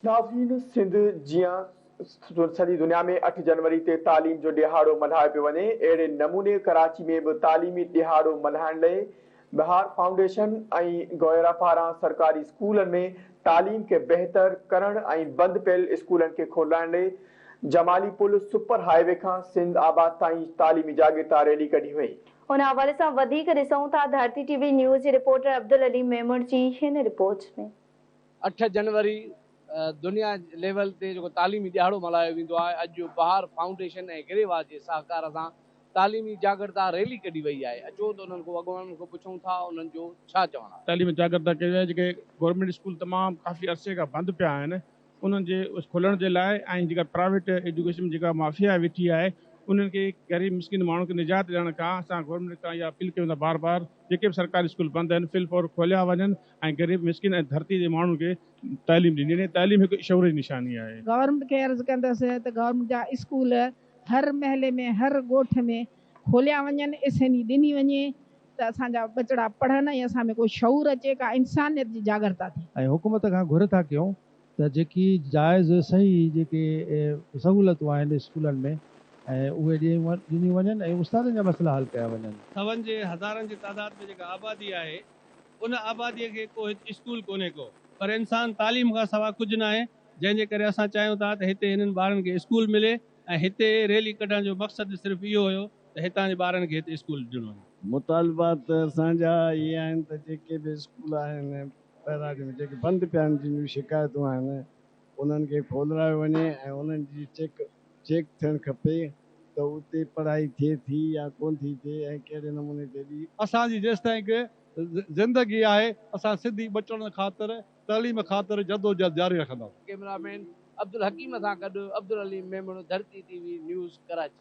ناظرين سنڌ جيان سڄي دنيا ۾ 8 جنوري تي تعليم جو ڏهاڙو ملهايو پيو وڃي. اهڙي نموني ڪراچي ۾ به تعليمي ڏهاڙو ملهائڻ لئي بهار فائونڊيشن ۽ گوئرا پاران سرڪاري اسڪولن ۾ تعليم کي بهتر ڪرڻ ۽ بند پيل اسڪولن کي کولرائڻ لئي جمالي پل سپر هاء وي کان سنڌ آباد تائين تعليمي جاڳرتا ريلي ڪڍي وئي. ان حوالي سان وڌيڪ ڏسون ٿا ڌرتي ٽي وي نيوز جي رپورٽر عبدالعلي ميمڻ جي هن رپورٽ ۾. 8 جنوري دنيا ليول تي جيڪو تعليمي ڏهاڙو ملهايو ويندو آهي، اڄ بهار فائونڊيشن ۽ گريوا جي سهڪار سان تعليمي جاڳرتا ريلي ڪڍي وئي آهي. اچو ته انهن کان اڳواڻن کان پڇون ٿا انهن جو ڇا چوڻ آهي. تعليمي جاڳرتا ڪئي وئي آهي، جيڪي گورنمينٽ اسڪول تمام ڪافي عرصي کان بند پيا آهن انهن جي کولڻ جي لاء ۽ جيڪا پرائيويٽ ايجوڪيشن جيڪا مافيا ويٺي آهي انهن کي غريب مسڪين ماڻهن کي نجات ڏيڻ کان اسان گورنمينٽ کان اها اپيل ڪيون ٿا بار بار جيڪي به سرڪاري اسڪول بند آهن في الفور کوليا وڃن ۽ غريب مسڪين ۽ ڌرتي جي ماڻهن کي تعليم ڏني وڃي. تعليم هڪ شعور جي نشاني آهي. گورنمينٽ کي عرض ڪندس ته گورنمينٽ جا اسڪول هر محلي ۾ هر ڳوٺ ۾ کوليا وڃن، ايس اين اي ڏني وڃي ته اسان جا ٻچڙا پڙهن ۽ اسان ۾ ڪو شعور اچي، ڪا انسانيت جي جاڳرتا ٿئي. ۽ حڪومت کان گهر ٿا ڪيون ته جيڪي جائز صحيح جيڪي سهولتون آهن اسڪولن ۾ ۽ اهي ڏنيون وڃن ۽ استادن جا مسئلا حل ڪيا وڃن. سون جي هزارن جي تعداد ۾ جيڪا آبادي آهي ان آبادي کي ڪو هت اسڪول ڪونهي ڪو پر انسان تعليم کان سوا ڪجهه ناهي جنهن جي ڪري اسان چاهيون ٿا ته هتي هنن ٻارن کي اسڪول ملي ۽ هتي ريلي ڪڍڻ جو مقصد صرف اهو هيو ته هتان جي ٻارن کي هتي اسڪول ڏنو وڃي. مطالبات اسان جا اهي آهن ته جيڪي به اسڪول آهن بئراج ۾ جيڪي بند پيا آهن جن جون شڪايتون آهن انهن کي کولرايو وڃي ۽ انهن جي چيڪ چيڪ ٿيڻ کپي ته اتي پڙهائي ٿئي ٿي يا ڪونه ٿي ٿئي ۽ ڪهڙي نموني ٿئي ٿي. اسان جي جيستائين ڪه زندگي آهي اسان سنڌي ٻچڙن خاطر تعليم خاطر جدوجهد جاري رکنداسين. ڪئميرا مين عبدالحڪيم سان گڏ Abdul Aleem Memon, Dharti T V news, Karachi.